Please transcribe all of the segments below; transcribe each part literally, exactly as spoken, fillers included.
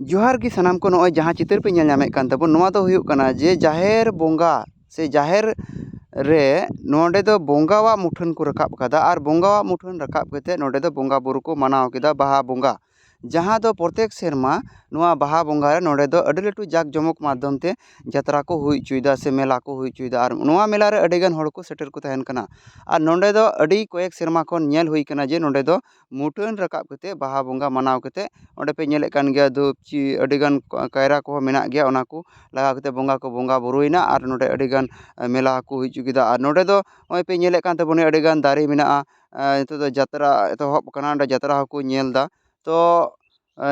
ᱡᱚᱦᱟᱨ ᱜᱮ ᱥᱟᱱᱟᱢ ᱠᱚ᱾ ᱱᱚᱜᱼᱚᱭ ᱡᱟᱦᱟᱸ ᱪᱤᱛᱟᱹᱨ ᱯᱮ ᱧᱮᱞ ᱧᱟᱢᱮᱫ ᱠᱟᱱ ᱛᱟᱵᱚᱱ, ᱱᱚᱣᱟ ᱫᱚ ᱦᱩᱭᱩᱜ ᱠᱟᱱᱟ ᱡᱮ ᱡᱟᱦᱮᱨ ᱵᱚᱸᱜᱟ ᱥᱮ ᱡᱟᱦᱮᱨ ᱨᱮ ᱱᱚᱸᱰᱮ ᱫᱚ ᱵᱚᱸᱜᱟᱣᱟᱜ ᱢᱩᱴᱷᱟᱹᱱ ᱠᱚ ᱨᱟᱠᱟᱵ ᱠᱟᱫᱟ᱾ ᱟᱨ ᱵᱚᱸᱜᱟᱣᱟᱜ ᱢᱩᱴᱷᱟᱹᱱ ᱨᱟᱠᱟᱵ ᱠᱟᱛᱮ ᱱᱚᱸᱰᱮ ᱫᱚ ᱵᱚᱸᱜᱟ ᱵᱩᱨᱩ ᱠᱚ ᱢᱟᱱᱟᱣ ᱠᱮᱫᱟ ᱵᱟᱦᱟ ᱵᱚᱸᱜᱟ, ᱡᱟᱦᱟᱸ ᱫᱚ ᱯᱨᱚᱛᱮᱠ ᱥᱮᱨᱢᱟ ᱱᱚᱣᱟ ᱵᱟᱦᱟ ᱵᱚᱸᱜᱟ ᱨᱮ ᱱᱚᱸᱰᱮ ᱫᱚ ᱟᱹᱰᱤ ᱞᱟᱹᱴᱩ ᱡᱟᱠ ᱡᱚᱢᱚᱠ ᱢᱟᱫᱽᱫᱷᱚᱢ ᱛᱮ ᱡᱟᱛᱨᱟ ᱠᱚ ᱦᱩᱭ ᱦᱚᱪᱚᱭᱮᱫᱟ ᱥᱮ ᱢᱮᱞᱟ ᱠᱚ ᱦᱩᱭ ᱦᱚᱪᱚᱭᱮᱫᱟ᱾ ᱟᱨ ᱱᱚᱣᱟ ᱢᱮᱞᱟ ᱨᱮ ᱟᱹᱰᱤ ᱜᱟᱱ ᱦᱚᱲ ᱠᱚ ᱥᱮᱴᱮᱨ ᱠᱚ ᱛᱟᱦᱮᱱ ᱠᱟᱱᱟ᱾ ᱟᱨ ᱱᱚᱸᱰᱮ ᱫᱚ ᱟᱹᱰᱤ ᱠᱚᱭᱮᱠ ᱥᱮᱨᱢᱟ ᱠᱷᱚᱱ ᱧᱮᱞ ᱦᱩᱭ ᱠᱟᱱᱟ ᱡᱮ ᱱᱚᱸᱰᱮ ᱫᱚ ᱢᱩᱴᱷᱟᱹᱱ ᱨᱟᱠᱟᱵ ᱠᱟᱛᱮ ᱵᱟᱦᱟ ᱵᱚᱸᱜᱟ ᱢᱟᱱᱟᱣ ᱠᱟᱛᱮ ᱚᱸᱰᱮ ᱯᱮ ᱧᱮᱞᱮᱫ ᱠᱟᱱ ᱜᱮᱭᱟ, ᱫᱷᱩᱯ ᱪᱤ ᱟᱹᱰᱤ ᱜᱟᱱ ᱠᱟᱭᱨᱟ ᱠᱚᱦᱚᱸ ᱢᱮᱱᱟᱜ ᱜᱮᱭᱟ, ᱚᱱᱟ ᱠᱚ ᱞᱟᱜᱟᱣ ᱠᱟᱛᱮ ᱵᱚᱸᱜᱟ ᱠᱚ ᱵᱚᱸᱜᱟ ᱵᱩᱨᱩᱭᱮᱱᱟ᱾ ᱟᱨ ᱱᱚᱸᱰᱮ ᱟᱹᱰᱤ ᱜᱟᱱ ᱢᱮᱞᱟ ᱠᱚ ᱦᱩᱭ ᱦᱚᱪᱚ ᱠᱮᱫᱟ᱾ ᱟᱨ ᱱᱚᱸᱰᱮ ᱫᱚ ᱱᱚᱜᱼᱚᱭ ᱯᱮ ᱧᱮᱞᱮᱫ ᱠᱟᱱ ᱛᱟᱵᱚᱱᱟ ᱟᱹᱰᱤ ᱜᱟᱱ ᱫᱟᱨᱮ ᱢᱮᱱᱟᱜᱼᱟ᱾ ᱱᱤᱛᱚᱜ ᱫᱚ ᱡᱟᱛᱨᱟ ᱮᱛᱚᱦᱚᱵ ᱠᱟᱱᱟ, ᱚᱸᱰᱮ ᱡᱟᱛᱨᱟ ᱦᱚᱸᱠᱚ ᱧᱮᱞ ᱮᱫᱟ᱾ ᱛᱚ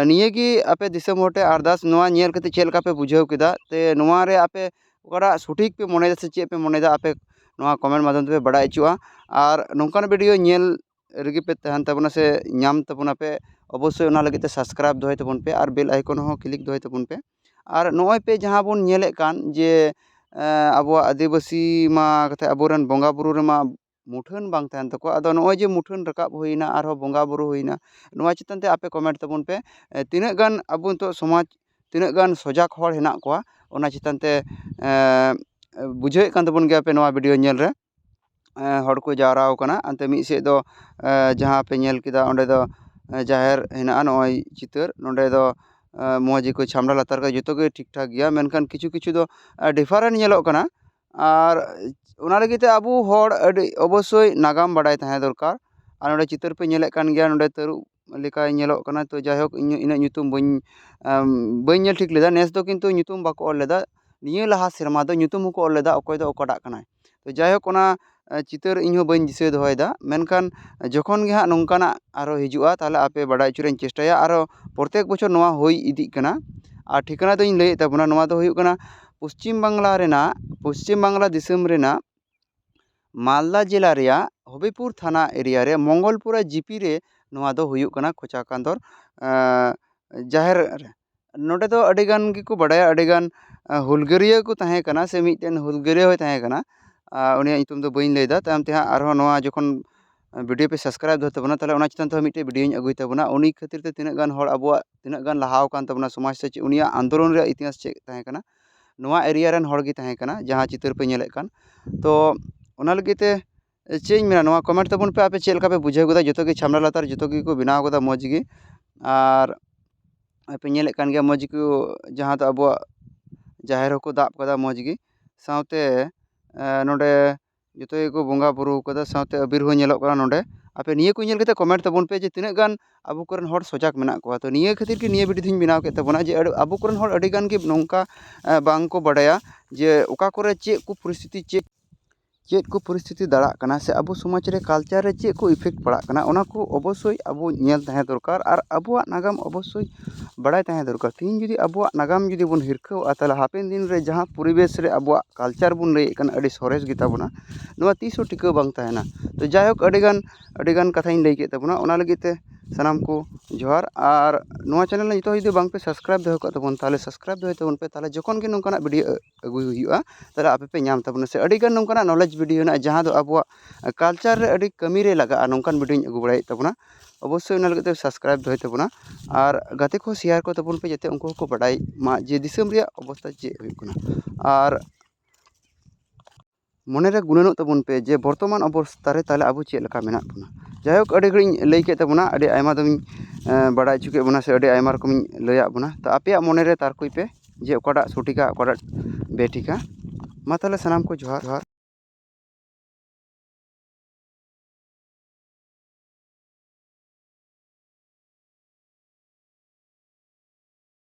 ᱱᱤᱭᱟᱹ ᱜᱮ ᱟᱯᱮ ᱫᱤᱥᱚᱢ ᱦᱚᱲ ᱴᱷᱮᱱ ᱟᱨᱫᱟᱥ, ᱱᱚᱣᱟ ᱧᱮᱞ ᱠᱟᱛᱮ ᱪᱮᱫ ᱞᱮᱠᱟ ᱯᱮ ᱵᱩᱡᱷᱟᱹᱣ ᱠᱮᱫᱟ? ᱛᱮ ᱱᱚᱣᱟ ᱨᱮ ᱟᱯᱮ ᱚᱠᱟᱴᱟᱜ ᱥᱚᱴᱷᱤᱠ ᱯᱮ ᱢᱚᱱᱮᱭᱮᱫᱟ ᱥᱮ ᱪᱮᱫ ᱯᱮ ᱢᱚᱱᱮᱭᱮᱫᱟ, ᱟᱯᱮ ᱱᱚᱣᱟ ᱠᱚᱢᱮᱱᱴ ᱢᱟᱫᱽᱫᱷᱚᱢ ᱛᱮᱯᱮ ᱵᱟᱲᱟᱭ ᱦᱚᱪᱚᱜᱼᱟ᱾ ᱟᱨ ᱱᱚᱝᱠᱟᱱ ᱵᱷᱤᱰᱤᱭᱳ ᱧᱮᱞ ᱨᱮᱜᱮ ᱯᱮ ᱛᱟᱦᱮᱱ ᱛᱟᱵᱚᱱᱟ ᱥᱮ ᱧᱟᱢ ᱛᱟᱵᱚᱱᱟ ᱯᱮ, ᱚᱵᱚᱥᱥᱳᱭ ᱚᱱᱟ ᱞᱟᱹᱜᱤᱫ ᱛᱮ ᱥᱟᱵᱥᱠᱨᱟᱭᱤᱵ ᱫᱚᱦᱚᱭ ᱛᱟᱵᱚᱱ ᱯᱮ ᱟᱨ ᱵᱮᱞ ᱟᱭᱠᱚᱱ ᱦᱚᱸ ᱠᱞᱤᱠ ᱫᱚᱦᱚᱭ ᱛᱟᱵᱚᱱ ᱯᱮ᱾ ᱟᱨ ᱱᱚᱜᱼᱚᱭ ᱯᱮ ᱡᱟᱦᱟᱸ ᱵᱚᱱ ᱧᱮᱞᱮᱫ ᱠᱟᱱ ᱡᱮ ᱟᱵᱚᱣᱟᱜ ᱟᱹᱫᱤᱵᱟᱹᱥᱤ ᱢᱟ ᱠᱟᱛᱷᱟ, ᱟᱵᱚᱨᱮᱱ ᱵᱚᱸᱜᱟ ᱵᱩᱨᱩ ᱨᱮᱢᱟ ᱢᱩᱴᱷᱟᱹᱱ ᱵᱟᱝ ᱛᱟᱦᱮᱱ ᱛᱟᱠᱚᱣᱟ᱾ ᱟᱫᱚ ᱱᱚᱜᱼᱚᱭ ᱡᱮ ᱢᱩᱴᱷᱟᱹᱱ ᱨᱟᱠᱟᱵ ᱦᱩᱭᱱᱟ, ᱟᱨᱦᱚᱸ ᱵᱚᱸᱜᱟ ᱵᱩᱨᱩ ᱦᱩᱭᱱᱟ, ᱱᱚᱣᱟ ᱪᱮᱛᱟᱱ ᱛᱮ ᱟᱯᱮ ᱠᱚᱢᱮᱱᱴ ᱛᱟᱵᱚᱱ ᱯᱮ᱾ ᱛᱤᱱᱟᱹᱜ ᱜᱟᱱ ᱟᱵᱚ ᱱᱤᱛᱚᱜ ᱥᱚᱢᱟᱡᱽ, ᱛᱤᱱᱟᱹᱜ ᱜᱟᱱ ᱥᱚᱡᱟᱜᱽ ᱦᱚᱲ ᱦᱮᱱᱟᱜ ᱠᱚᱣᱟ, ᱚᱱᱟ ᱪᱮᱛᱟᱱ ᱛᱮ ᱵᱩᱡᱷᱟᱹᱣᱮᱫ ᱠᱟᱱ ᱛᱟᱵᱚᱱ ᱜᱮᱭᱟ ᱯᱮ ᱱᱚᱣᱟ ᱵᱷᱤᱰᱤᱭᱳ ᱧᱮᱞ ᱨᱮ᱾ ᱦᱚᱲ ᱠᱚ ᱡᱟᱣᱨᱟ ᱟᱠᱟᱱᱟ᱾ ᱚᱱᱛᱮ ᱢᱤᱫ ᱥᱮᱫ ᱫᱚ ᱡᱟᱦᱟᱸ ᱯᱮ ᱧᱮᱞ ᱠᱮᱫᱟ, ᱚᱸᱰᱮ ᱫᱚ ᱡᱟᱦᱮᱨ ᱦᱮᱱᱟᱜᱼᱟ, ᱱᱚᱜᱼᱚᱭ ᱪᱤᱛᱟᱹᱨ᱾ ᱱᱚᱸᱰᱮ ᱫᱚ ᱢᱚᱡᱽ ᱜᱮᱠᱚ ᱪᱷᱟᱢᱰᱟ ᱞᱟᱛᱟᱨ ᱠᱟᱫᱟ, ᱡᱚᱛᱚ ᱜᱮ ᱴᱷᱤᱠ ᱴᱷᱟᱠ ᱜᱮᱭᱟ, ᱢᱮᱱᱠᱷᱟᱱ ᱠᱤᱪᱷᱩ ᱠᱤᱪᱷᱩ ᱫᱚ ᱰᱤᱯᱷᱟᱨᱮᱱᱴ ᱧᱮᱞᱚᱜ ᱠᱟᱱᱟ᱾ ᱟᱨ ᱚᱱᱟ ᱞᱟᱹᱜᱤᱫ ᱛᱮ ᱟᱵᱚ ᱦᱚᱲ ᱟᱹᱰᱤ ᱚᱵᱚᱥᱥᱳᱭ ᱱᱟᱜᱟᱢ ᱵᱟᱰᱟᱭ ᱛᱟᱦᱮᱸ ᱫᱚᱨᱠᱟᱨ᱾ ᱟᱨ ᱱᱚᱸᱰᱮ ᱪᱤᱛᱟᱹᱨ ᱯᱮ ᱧᱮᱞᱮᱫ ᱠᱟᱱ ᱜᱮᱭᱟ, ᱱᱚᱸᱰᱮ ᱛᱟᱹᱨᱩᱵ ᱞᱮᱠᱟᱭ ᱧᱮᱞᱚᱜ ᱠᱟᱱᱟ᱾ ᱛᱚ ᱡᱟᱭᱦᱳᱠ, ᱤᱧ ᱤᱱᱟᱹᱜ ᱧᱩᱛᱩᱢ ᱵᱟᱹᱧ ᱵᱟᱹᱧ ᱧᱮᱞ ᱴᱷᱤᱠ ᱞᱮᱫᱟ᱾ ᱱᱮᱥ ᱫᱚ ᱠᱤᱱᱛᱩ ᱧᱩᱛᱩᱢ ᱵᱟᱠᱚ ᱚᱞ ᱞᱮᱫᱟ᱾ ᱱᱤᱭᱟᱹ ᱞᱟᱦᱟ ᱥᱮᱨᱢᱟ ᱫᱚ ᱧᱩᱛᱩᱢ ᱦᱚᱸᱠᱚ ᱚᱞ ᱞᱮᱫᱟ, ᱚᱠᱚᱭ ᱫᱚ ᱚᱠᱟᱴᱟᱜ ᱠᱟᱱᱟᱭ᱾ ᱛᱚ ᱡᱟᱭᱦᱳᱠ, ᱚᱱᱟ ᱪᱤᱛᱟᱹᱨ ᱤᱧ ᱦᱚᱸ ᱵᱟᱹᱧ ᱫᱤᱥᱟᱹ ᱫᱚᱦᱚᱭᱮᱫᱟ, ᱢᱮᱱᱠᱷᱟᱱ ᱡᱚᱠᱷᱚᱱ ᱜᱮ ᱦᱟᱸᱜ ᱱᱚᱝᱠᱟᱱᱟᱜ ᱟᱨᱦᱚᱸ ᱦᱤᱡᱩᱜᱼᱟ, ᱛᱟᱦᱚᱞᱮ ᱟᱯᱮ ᱵᱟᱰᱟᱭ ᱦᱚᱪᱚ ᱨᱮᱭᱟᱜ ᱤᱧ ᱪᱮᱥᱴᱟᱭᱟ᱾ ᱟᱨᱦᱚᱸ ᱯᱨᱚᱛᱮᱠ ᱵᱚᱪᱷᱚᱨ ᱱᱚᱣᱟ ᱦᱩᱭ ᱤᱫᱤᱜ ᱠᱟᱱᱟ᱾ ᱟᱨ ᱴᱷᱤᱠᱟᱹᱱᱟ ᱫᱚᱧ ᱞᱟᱹᱭᱮᱫ ᱛᱟᱵᱚᱱᱟ, ᱱᱚᱣᱟ ᱫᱚ ᱦᱩᱭᱩᱜ ᱠᱟᱱᱟ ᱯᱚᱥᱪᱤᱢ ᱵᱟᱝᱞᱟ ᱨᱮᱱᱟᱜ, ᱯᱚᱥᱪᱤᱢ ᱵᱟᱝᱞᱟ ᱫᱤᱥᱚᱢ ᱨᱮᱱᱟᱜ ᱢᱟᱞᱫᱟ ᱡᱮᱞᱟ ᱨᱮᱭᱟᱜ ᱦᱚᱵᱤᱯᱩᱨ ᱛᱷᱟᱱᱟ ᱮᱨᱤᱭᱟ ᱨᱮ ᱢᱚᱝᱜᱚᱞᱯᱩᱨᱟ ᱡᱤᱯᱤ ᱨᱮ ᱱᱚᱣᱟ ᱫᱚ ᱦᱩᱭᱩᱜ ᱠᱟᱱᱟ, ᱠᱷᱚᱪᱟ ᱠᱟᱸᱫᱚᱨ ᱡᱟᱦᱮᱨ ᱨᱮ᱾ ᱱᱚᱰᱮ ᱫᱚ ᱟᱹᱰᱤ ᱜᱟᱱ ᱜᱮᱠᱚ ᱵᱟᱰᱟᱭᱟ, ᱟᱹᱰᱤ ᱜᱟᱱ ᱦᱩᱞᱜᱟᱹᱨᱤᱭᱟᱹ ᱠᱚ ᱛᱟᱦᱮᱸ ᱠᱟᱱᱟ ᱥᱮ ᱢᱤᱫᱴᱮᱱ ᱦᱩᱞᱜᱟᱹᱨᱤᱭᱟᱹ ᱦᱚᱸᱭ ᱛᱟᱦᱮᱸ ᱠᱟᱱᱟ᱾ ᱩᱱᱤᱭᱟᱜ ᱧᱩᱛᱩᱢ ᱫᱚ ᱵᱟᱹᱧ ᱞᱟᱹᱭᱫᱟ᱾ ᱛᱟᱭᱚᱢ ᱛᱮ ᱦᱟᱸᱜ ᱟᱨᱦᱚᱸ ᱱᱚᱣᱟ ᱡᱚᱠᱷᱚᱱ video ᱯᱮ subscribe ᱫᱚᱦᱚᱭ ᱛᱟᱵᱚᱱᱟ, ᱛᱟᱦᱚᱞᱮ ᱚᱱᱟ ᱪᱮᱛᱟᱱ ᱛᱮᱦᱚᱸ ᱢᱤᱫᱴᱮᱡ videoᱧ ᱟᱹᱜᱩᱭ ᱛᱟᱵᱚᱱᱟ᱾ ᱩᱱᱤ ᱠᱷᱟᱹᱛᱤᱨ ᱛᱮ ᱛᱤᱱᱟᱹᱜ ᱜᱟᱱ ᱦᱚᱲ ᱟᱵᱚᱣᱟᱜ ᱛᱤᱱᱟᱹᱜ ᱜᱟᱱ ᱞᱟᱦᱟᱣ ᱟᱠᱟᱱ ᱛᱟᱵᱚᱱᱟ ᱥᱚᱢᱟᱡᱽ ᱥᱮ ᱪᱮᱫ, ᱩᱱᱤᱭᱟᱜ ᱟᱱᱫᱳᱞᱚᱱ ᱨᱮᱭᱟᱜ ᱤᱛᱤᱦᱟᱥ ᱪᱮᱫ ᱛᱟᱦᱮᱸ ᱠᱟᱱᱟ, ᱱᱚᱣᱟ area ᱨᱮᱱ ᱦᱚᱲ ᱜᱮ ᱛᱟᱦᱮᱸ ᱠᱟᱱᱟ, ᱡᱟᱦᱟᱸ ᱪᱤᱛᱟᱹᱨ ᱯᱮ ᱧᱮᱞᱮᱫ ᱠᱟᱱ᱾ ᱛᱚ ᱚᱱᱟ ᱞᱟᱹᱜᱤᱫ ᱛᱮ ᱪᱮᱫ ᱤᱧ ᱢᱮᱱᱟ, ᱱᱚᱣᱟ comment ᱛᱟᱵᱚᱱ ᱯᱮ, ᱟᱯᱮ ᱪᱮᱫ ᱞᱮᱠᱟ ᱯᱮ ᱵᱩᱡᱷᱟᱹᱣ ᱠᱮᱫᱟ᱾ ᱡᱚᱛᱚ ᱜᱮ ᱪᱷᱟᱢᱰᱟ ᱞᱟᱛᱟᱨ ᱡᱚᱛᱚ ᱜᱮᱠᱚ ᱵᱮᱱᱟᱣ ᱠᱟᱫᱟ ᱢᱚᱡᱽ ᱜᱮ, ᱟᱨ ᱯᱮ ᱧᱮᱞᱮᱫ ᱠᱟᱱ ᱜᱮᱭᱟ ᱢᱚᱡᱽ ᱜᱮᱠᱚ, ᱡᱟᱦᱟᱸ ᱫᱚ ᱟᱵᱚᱣᱟᱜ ᱡᱟᱦᱮᱨ ᱦᱚᱸᱠᱚ ᱫᱟᱵ ᱠᱟᱫᱟ ᱢᱚᱡᱽ ᱜᱮ, ᱥᱟᱶᱛᱮ ᱮ, ᱱᱚᱰᱮ ᱡᱚᱛᱚ ᱜᱮᱠᱚ ᱵᱚᱸᱜᱟ ᱵᱩᱨᱩ ᱠᱟᱫᱟ, ᱥᱟᱶᱛᱮ ᱟᱵᱤᱨ ᱦᱚᱸ ᱧᱮᱞᱚᱜ ᱠᱟᱱᱟ ᱱᱚᱰᱮ᱾ ᱟᱯᱮ ᱱᱤᱭᱟᱹ ᱠᱚ ᱧᱮᱞ ᱠᱟᱛᱮ comment ᱛᱟᱵᱚᱱ ᱯᱮ ᱡᱮ ᱛᱤᱱᱟᱹᱜ ᱜᱟᱱ ᱟᱵᱚ ᱠᱚᱨᱮᱱ ᱦᱚᱲ ᱥᱚᱡᱟᱜᱽ ᱢᱮᱱᱟᱜ ᱠᱚᱣᱟ᱾ ᱛᱚ ᱱᱤᱭᱟᱹ ᱠᱷᱟᱹᱛᱤᱨ ᱜᱮ ᱱᱤᱭᱟᱹ video ᱫᱚᱧ ᱵᱮᱱᱟᱣ ᱠᱮᱫ ᱛᱟᱵᱚᱱᱟ ᱡᱮ ᱟᱹᱰᱤ, ᱟᱵᱚ ᱠᱚᱨᱮᱱ ᱦᱚᱲ ᱟᱹᱰᱤ ᱜᱟᱱ ᱜᱮ ᱱᱚᱝᱠᱟ ᱮ, ᱵᱟᱝ ᱠᱚ ᱵᱟᱰᱟᱭᱟ ᱡᱮ ᱚᱠᱟ ᱠᱚᱨᱮ ᱪᱮᱫ ᱠᱚ ᱯᱚᱨᱤᱥᱛᱷᱤᱛᱤ, ᱪᱮᱫ ᱪᱮᱫ ᱠᱚ ᱯᱚᱨᱤᱥᱛᱷᱤᱛᱤ ᱫᱟᱲᱟᱜ ᱠᱟᱱᱟ ᱥᱮ ᱟᱵᱚ ᱥᱚᱢᱟᱡᱽ ᱨᱮ culture ᱨᱮ ᱪᱮᱫ ᱠᱚ effect ᱯᱟᱲᱟᱜ ᱠᱟᱱᱟ, ᱚᱱᱟ ᱠᱚ ᱚᱵᱚᱥᱥᱳᱭ ᱟᱵᱚ ᱧᱮᱞ ᱛᱟᱦᱮᱸ ᱫᱚᱨᱠᱟᱨ ᱟᱨ ᱟᱵᱚᱣᱟᱜ ᱱᱟᱜᱟᱢ ᱚᱵᱚᱥᱥᱳᱭ ᱵᱟᱲᱟᱭ ᱛᱟᱦᱮᱸ ᱫᱚᱨᱠᱟᱨ᱾ ᱛᱤᱦᱤᱧ ᱡᱩᱫᱤ ᱟᱵᱚᱣᱟᱜ ᱱᱟᱜᱟᱢ ᱡᱩᱫᱤ ᱵᱚᱱ ᱦᱤᱨᱠᱷᱟᱹᱣᱟ, ᱛᱟᱦᱚᱞᱮ ᱦᱟᱯᱮᱱ ᱫᱤᱱ ᱨᱮ ᱡᱟᱦᱟᱸ ᱯᱚᱨᱤᱵᱮᱥ ᱨᱮ ᱟᱵᱚᱣᱟᱜ culture ᱵᱚᱱ ᱞᱟᱹᱭᱮᱫ ᱠᱟᱱᱟ ᱟᱹᱰᱤ ᱥᱚᱨᱮᱥ ᱜᱮᱛᱟ ᱵᱚᱱᱟ, ᱱᱚᱣᱟ ᱛᱤᱥ ᱦᱚᱸ ᱴᱤᱠᱟᱹᱣ ᱵᱟᱝ ᱛᱟᱦᱮᱱᱟ᱾ ᱛᱚ ᱡᱟᱭ ᱦᱳᱠ, ᱟᱹᱰᱤ ᱜᱟᱱ ᱟᱹᱰᱤ ᱜᱟᱱ ᱠᱟᱛᱷᱟᱧ ᱞᱟᱹᱭ ᱠᱮᱫ ᱛᱟᱵᱚᱱᱟ, ᱚᱱᱟ ᱞᱟᱹᱜᱤᱫ ᱛᱮ ᱥᱟᱱᱟᱢ ᱠᱚ ᱡᱚᱦᱟᱨ᱾ ᱟᱨ ᱱᱚᱣᱟ channel ᱨᱮ ᱱᱤᱛᱚᱜ ᱡᱩᱫᱤ ᱵᱟᱝ ᱯᱮ subscribe ᱫᱚᱦᱚ ᱠᱟᱜ ᱛᱟᱵᱚᱱ, ᱛᱟᱦᱚᱞᱮ subscribe ᱫᱚᱦᱚᱭ ᱛᱟᱵᱚᱱ ᱯᱮ, ᱛᱟᱦᱚᱞᱮ ᱡᱚᱠᱷᱚᱱ ᱜᱮ ᱱᱚᱝᱠᱟᱱᱟᱜ video ᱟᱹᱜᱩᱭ ᱦᱩᱭᱩᱜᱼᱟ, ᱛᱟᱦᱚᱞᱮ ᱟᱯᱮ ᱯᱮ ᱧᱟᱢ ᱛᱟᱵᱚᱱᱟ᱾ ᱥᱮ ᱟᱹᱰᱤ ᱜᱟᱱ ᱱᱚᱝᱠᱟᱱᱟᱜ knowledge video ᱦᱮᱱᱟᱜᱼᱟ, ᱡᱟᱦᱟᱸ ᱫᱚ ᱟᱵᱚᱣᱟᱜ culture ᱨᱮ ᱟᱹᱰᱤ ᱠᱟᱹᱢᱤ ᱨᱮ ᱞᱟᱜᱟᱜᱼᱟ, ᱱᱚᱝᱠᱟᱱ videoᱧ ᱟᱹᱜᱩ ᱵᱟᱲᱟᱭᱮᱫ ᱛᱟᱵᱚᱱᱟ᱾ ᱚᱵᱚᱥᱥᱳᱭ ᱚᱱᱟ ᱞᱟᱹᱜᱤᱫ ᱛᱮ subscribe ᱫᱚᱦᱚᱭ ᱛᱟᱵᱚᱱᱟ ᱟᱨ ᱜᱟᱛᱮ ᱠᱚ share ᱠᱚ ᱛᱟᱵᱚᱱ ᱯᱮ, ᱡᱟᱛᱮ ᱩᱱᱠᱩ ᱦᱚᱸᱠᱚ ᱵᱟᱰᱟᱭ ᱢᱟ ᱡᱮ ᱫᱤᱥᱚᱢ ᱨᱮᱭᱟᱜ ᱚᱵᱚᱥᱛᱟ ᱪᱮᱫ ᱦᱩᱭᱩᱜ ᱠᱟᱱᱟ᱾ ᱟᱨ ᱢᱚᱱᱮ ᱨᱮ ᱜᱩᱱᱟᱹᱱᱚᱜ ᱛᱟᱵᱚᱱ ᱯᱮ ᱡᱮ ᱵᱚᱨᱛᱚᱢᱟᱱ ᱚᱵᱚᱥᱛᱟ ᱨᱮ ᱛᱟᱦᱚᱞᱮ ᱟᱵᱚ ᱪᱮᱫ ᱞᱮᱠᱟ ᱢᱮᱱᱟᱜ ᱵᱚᱱᱟ᱾ ᱡᱟᱭᱦᱳᱠ, ᱟᱹᱰᱤ ᱜᱷᱟᱹᱲᱤᱡ ᱤᱧ ᱞᱟᱹᱭ ᱠᱮᱫ ᱛᱟᱵᱚᱱᱟ, ᱟᱹᱰᱤ ᱟᱭᱢᱟ ᱫᱚᱢᱤᱧ ᱮᱸ, ᱵᱟᱲᱟᱭ ᱦᱚᱪᱚ ᱠᱮᱫ ᱵᱚᱱᱟ ᱥᱮ ᱟᱹᱰᱤ ᱟᱭᱢᱟ ᱨᱚᱠᱚᱢᱤᱧ ᱞᱟᱹᱭᱟᱫ ᱵᱚᱱᱟ᱾ ᱛᱚ ᱟᱯᱮᱭᱟᱜ ᱢᱚᱱᱮ ᱨᱮ ᱛᱟᱨᱠᱳᱭ ᱯᱮ ᱡᱮ ᱚᱠᱟᱴᱟᱜ ᱥᱚᱴᱷᱤᱠᱟ, ᱚᱠᱟᱴᱟᱜ ᱵᱮᱴᱷᱤᱠᱟ᱾ ᱢᱟ ᱛᱟᱦᱚᱞᱮ ᱥᱟᱱᱟᱢ ᱠᱚ ᱡᱚᱦᱟᱨ, ᱡᱚᱦᱟᱨ᱾